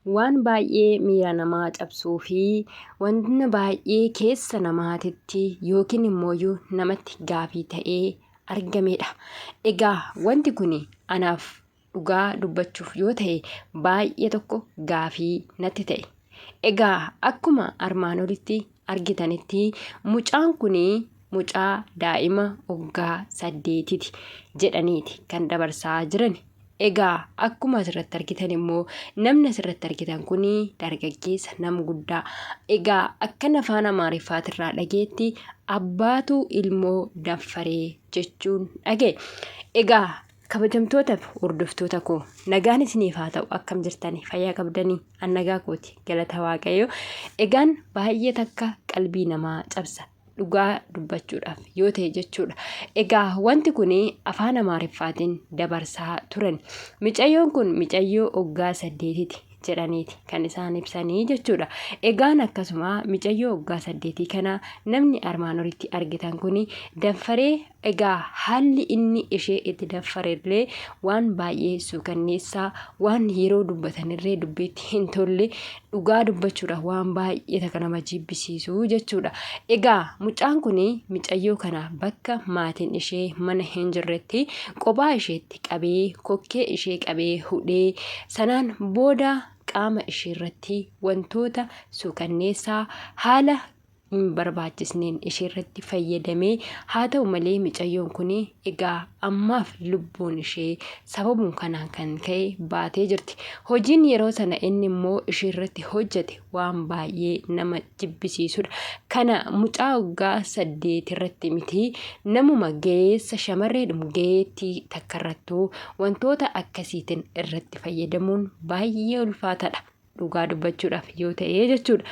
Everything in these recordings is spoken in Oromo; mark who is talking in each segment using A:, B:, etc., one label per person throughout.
A: Waan baay'ee miira namaa cabsuu fi wanna baay'ee keessa namaatitti yookiin immooyyuu namatti gaafii ta'ee argameedha. Egaa wanti kun anaaf dhugaa dubbachuuf yoo ta'e baay'ee tokko gaafii natti ta'e. Egaa akkuma armaan olitti argitanitti mucaan kun mucaa daa'ima waggaa saddeetiti jedhaniiti kan dabarsaa jiran. Egaa akkuma asirratti argitan immoo namni asirratti argitan kun dargaggeessa nama guddaa. Egaa akkan afaan Amaariffaatirraa dhageetti abbaatu ilmoo daffaree jechuun dhagaye. Egaa kabajamtoota fi hordoftoota koo, nagaan isiniif haa ta'u. Akkam jirtani? Fayyaa qabdanii? An nagaa kooti, galata Waaqayyo. Egaan baay'ee takka qalbii namaa cabsa, dhugaa dubbachuudhaaf yoo ta'e jechuudha. Egaa wanti kun afaan Amaariffaatiin dabarsaa turan. Micayyoon kun micayyoo waggaa saddeetiti jedhaniiti kan isaan ibsanii jechuudha. Egaan akkasuma micayyoo waggaa saddeetii kana namni armaan olitti argitan kun daffaree. Egaa haalli inni ishee itti daffarellee waan baay'ee suukanneessaa, waan yeroo dubbatanillee dubbiitti hin tolle, dhugaa dubbachuudhaaf waan baay'ee takka nama jibbisiisu jechuudha. Egaa mucaan kun micayyoo kana bakka maatiin ishee mana hin jirretti qophaa isheetti qabee, kokkee ishee qabee hudhee, sanaan booda qaama isheerratti wantoota suukanneessaa haala hin barbaachisneen isheerratti fayyadamee. Haa ta'u malee micayyoon kun egaa ammaaf lubbuun ishee sababuma kanaan kan ka'e baatee jirti. Hojiin yeroo sana inni immoo isheerratti hojjete waan baay'ee nama jibbisiisudha. Kana mucaa waggaa saddeetirratti miti, namuma ga'eessa, shamarreedhuma ga'eettii takkarrattuu wantoota akkasiitiin irratti fayyadamuun baay'ee ulfaataadha, dhugaa dubbachuudhaaf yoo ta'e jechuudha.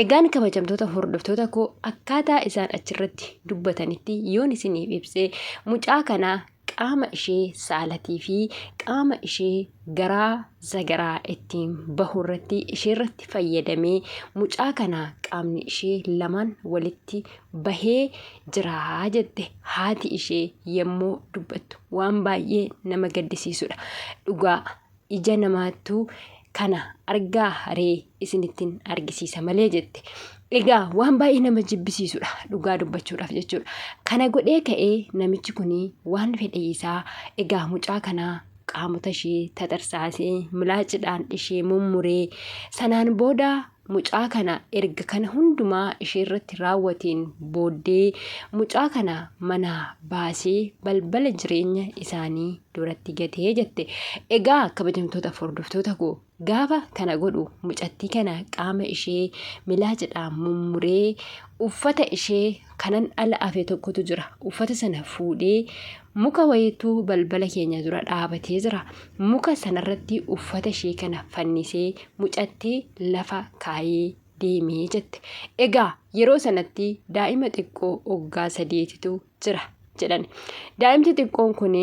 A: Egaan kabajamtoota hordoftoota koo, akkaataa isaan achirratti dubbatanitti yoon isiniif ibsee, mucaa kana qaama ishee saalatii fi qaama ishee garaa zagaraa ittiin bahu irratti isheerratti fayyadamee, mucaa kana qaamni ishee lamaan walitti bahee jira jette haati ishee yommuu dubbattu, waan baay'ee nama gaddisiisudha. Dhugaa ija namaattuu kana argaa ree, isinittin argisiisa malee jette. Egaa waan baay'ee nama jibbisiisudha, dhugaa dubbachuudhaaf jechuudha. Kana godhee ka'ee namichi kun waan fedhe isaa, egaa mucaa kanaa qaamota ishee tatarsaasee, milaacidhaan ishee mummuree, sanaan booda mucaa kana erga kana hundumaa ishee irratti raawwateen booddee mucaa kana manaa baasee balbala jireenya isaanii duratti gatee jette. Egaa kabajamtoota hordoftoota koo, gaafa kana godhu mucattii kana qaama ishee milaacidhaan mummuree, uffata ishee kanan ala hafe tokkotu jira. Uffata sana fuudhee muka wayiitu balbala keenya dura dhaabatee jira. Muka sanarratti uffata ishee kana fannisee mucattii lafa kaayee deemee jette. Egaa yeroo sanatti daa'ima xiqqoo waggaa sadeetitu jira jedhan. Daa'imti xiqqoon kun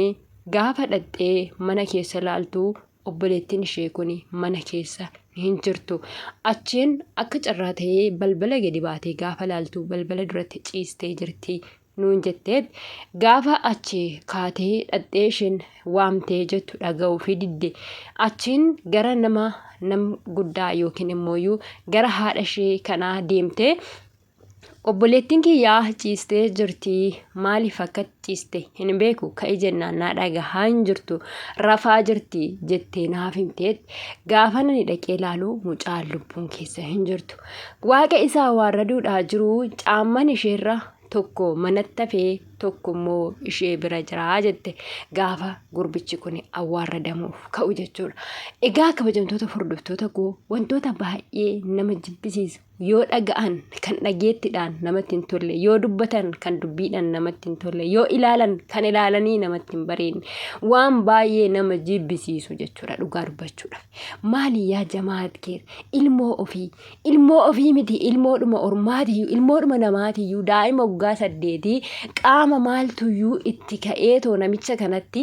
A: gaafa dhaqxee mana keessa laaltu obboleettiin ishee kun mana keessa hin jirtu. Achiin akka carraa ta'ee balbala gadi baatee gaafa laaltu balbala duratti ciistee jirti nuun jetteet. Gaafa achi kaatee dhaqxee isheen waamtee jettu dhaga'uufii didde. Achiin gara nama nam guddaa yookiin immooyyuu gara haadha ishee kanaa deemtee, "Obboleettiin kiyyaa ciistee jirti, maaliif akka ciiste hin beeku, ka'i jennaan naa dhagahaa hin jirtu, rafaa jirti jettee naaf himteet. Gaafa nani dhaqee ilaalu mucaan lubbuun keessa hin jirtu. Waaqa isaa waarraduudhaa jiru, caamman isheerra tokko manatti hafee tokko immoo ishee bira jira" jette gaafa gurbichi kun awwaarradamuuf ka'u jechuudha. Egaa kabajamtoota hordoftoota koo, wantoota baay'ee nama jibbisiisu, yoo dhaga'an kan dhageettidhaan namatti hin tolle, yoo dubbatan kan dubbiidhaan namatti hin tolle, yoo ilaalan kan ilaalanii namatti hin bareedne, waan baay'ee nama jibbisiisu jechuudha, dhugaa dubbachuudhaaf. Maali yaa jamaat keer, ilmoo ofii, ilmoo ofii miti, ilmoodhuma ormaatiyyuu, ilmoodhuma namaatiyyuu, daa'ima waggaa saddeetii qaama Qaama maaltuyyuu itti ka'eetoo namicha kanatti,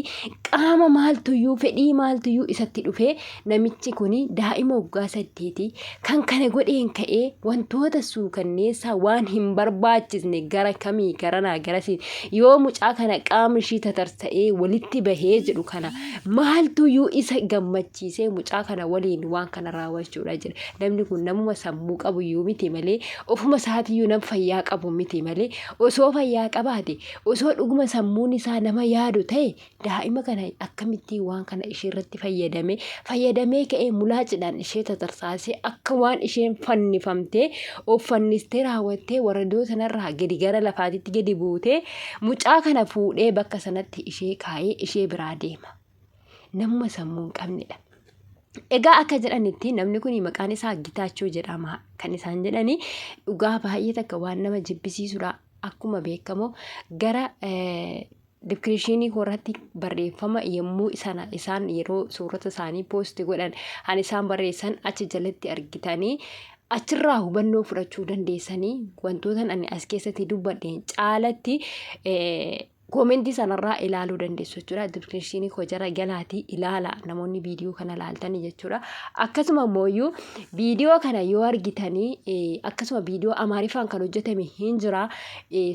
A: qaama maaltuyyuu, fedhii maaltuyyuu isatti dhufee namichi kun daa'ima waggaa 8 kan kana godheen ka'ee wantoota suukanneessaa waan hin barbaachisne gara kamii garanaa garasiin yoo mucaa kana qaamni ishii tatarsa'ee walitti bahee jedhu kana maaltuyyuu isa gammachiisee mucaa kana waliin waan kana raawwachuudha jedhe. Namni kun namuma sammuu qabuyyuu miti malee, ofuma isaatiyyuu nam fayyaa qabu miti malee, osoo fayyaa qabaate, osoo dhuguma sammuun isaa nama yaadu ta'e, daa'ima kana akkamittiin waan kana ishee irratti fayyadame, fayyadamee ka'ee mulaacidhaan ishee tatarsaasee akka waan isheen fannifamtee of fannistee raawwattee waradoo sanarraa gadi gara lafaatitti gadi buutee mucaa kana fuudhee bakka sanatti ishee kaa'ee ishee biraa deema. Namuma sammuu hin qabnedha. Egaa akka jedhanitti namni kun maqaan isaa Gitaachoo jedhama kan isaan jedhani. Dhugaa baay'ee takka waan nama jibbisiisudha. Akkuma beekamu gara diskiripshinii koorratti barreeffama yommuu sana isaan yeroo suurota isaanii poosti godhan kan isaan barreessan achi jalatti argitanii achirraa hubannoo fudhachuu dandeessanii, wantoota ani as keessatti dubbadheen caalatti koomentii sanarraa ilaaluu dandeessu jechuudha. Diskiripshinii koo jala galaatii ilaala namoonni viidiyoo kana ilaaltanii jechuudha. Akkasuma immoo viidiyoo kana yoo argitanii, akkasuma viidiyoo Amaariffaan kan hojjetame hin jira.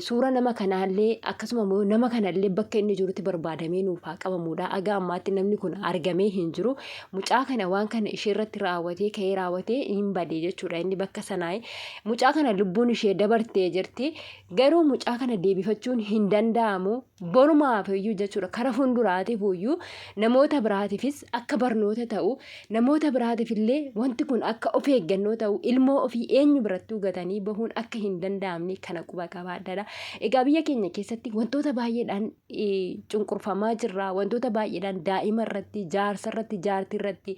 A: Suura nama kanaallee, akkasuma immoo nama kanallee bakka inni jirutti barbaadamee nuuf haa qabamudha. Aga ammaatti namni kun argamee hin jiru. Mucaa kana waan kana ishee irratti raawwatee ka'ee raawwatee hin bade jechuudha. Inni bakka sanaa mucaa kana lubbuun ishee dabartee jirti. Garuu mucaa kana deebifachuun hin danda'amu. Borumaaf iyyuu jechuudha. Kara fuulduraatiif iyyuu namoota biraatiifis akka barnoota ta'u, namoota biraatiif illee wanti kun akka of eeggannoo ta'u, ilmoo ofii eenyu birattuu gatanii bahuun akka hin danda'amne kana quba qabaadhaadha. Egaa biyya keenya keessatti wantoota baay'eedhaan cunqurfamaa jirra. Wantoota baay'eedhaan daa'ima irratti, jaarsa irratti, jaartii irratti,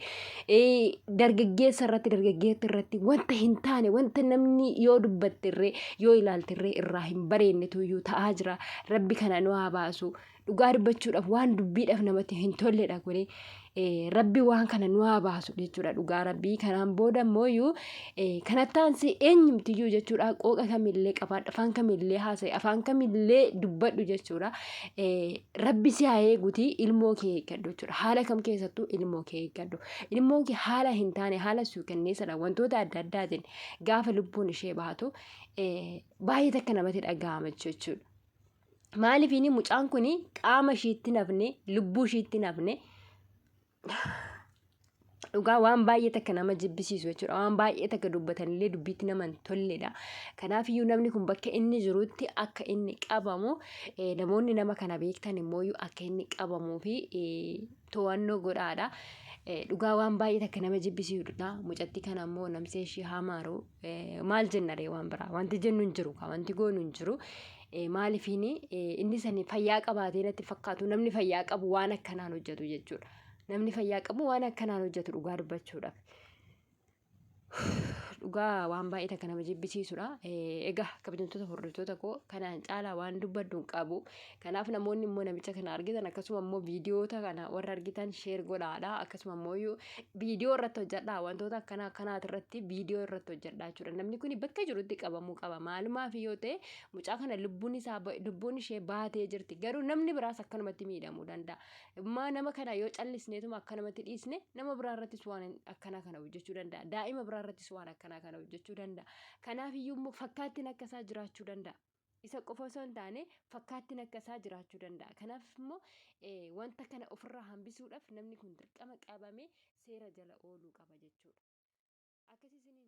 A: dargaggeessa irratti, dargaggeettii irratti wanta hin taane, wanta namni yoo dubbattirree yoo ilaaltirree irraa hin bareennetu iyyuu ta'aa jira. Rabbi kana nu haa baasu. Dhugaa dubbachuudhaaf waan dubbiidhaaf namatti hin tolledha kuni. Rabbi waan kana nu haa baasu jechuudha dhugaa rabbii. Kanaan booda immoo kanatti aansee eenyumtiyyuu jechuudha qooqa kamillee qabaadhu, afaan kamillee haasa'e, afaan kamillee dubbadhu jechuudha. Rabbi si haa eeguti, ilmoo kee eeggadhu jechuudha. Haala kam keessattuu ilmoo kee eeggadhu. Ilmoon kee haala hin taane, haala suukanneessadha, wantoota adda addaatiin gaafa lubbuun ishee baatu baay'ee takka namatti dhaga'ama jechuudha. Maaliif inni mucaan kun qaama ishiitti nafne, lubbuu ishiitti nafne. Dhugaa waan baay'ee takka nama jibbisiisu jechuudha. Waan baay'ee takka dubbatanillee dubbiitti nama hin tolledha. Kanaaf iyyuu namni kun bakka inni jirutti akka inni qabamu, namoonni nama kana beektan immoo akka inni qabamuu fi to'annoo godhaadha. Dhugaa waan baay'ee takka nama jibbisiisudha. Mucattii kana immoo namsee ishii haa maaru. Maal jenna ree, waan biraa wanti jennu hin jiru, wanti goonu hin jiru. Maaliifiin inni sani fayyaa qabaatee natti fakkaatu, namni fayyaa qabu waan akkanaan hojjetu jechuudha. Namni fayyaa qabu waan akkanaan hojjetu dhugaa dubbachuudhaaf. Dhugaa waan baay'ee takka nama jibbisiisudha. Egaa kabajamtoota hordoftoota koo, kanaan caalaa waan dubbadhu hin qabu. Kanaaf namoonni immoo namicha kana argitan, akkasuma immoo viidiyoota kana warra argitan share godhaadha. Akkasuma immoo viidiyoo irratti hojjedhaa, wantoota akkana akkanaati irratti viidiyoo irratti hojjedhaa jechuudha. Namni kun bakka jirutti qabamuu qaba. Maalumaaf yoo ta'e mucaa kana lubbuun isaa, lubbuun ishee baatee jirti. Garuu namni biraas akkanumatti miidhamuu danda'a. Maa nama kana yoo callisneetuma akkanumatti dhiisne, nama biraa irrattis waan akkanaa kana hojjechuu danda'a. Daa'ima biraa irrattis waan akkanaa kana hojjechuu danda'a. Kanaaf iyyuu immoo fakkaattiin akka isaa jiraachuu danda'a. Isa qofa osoo hin taane fakkaattiin akka isaa jiraachuu danda'a. Kanaaf immoo wanta kana ofirraa hambisuudhaaf namni kun dirqama qabamee seera jala ooluu qaba jechuudha. Akkasii isiniin.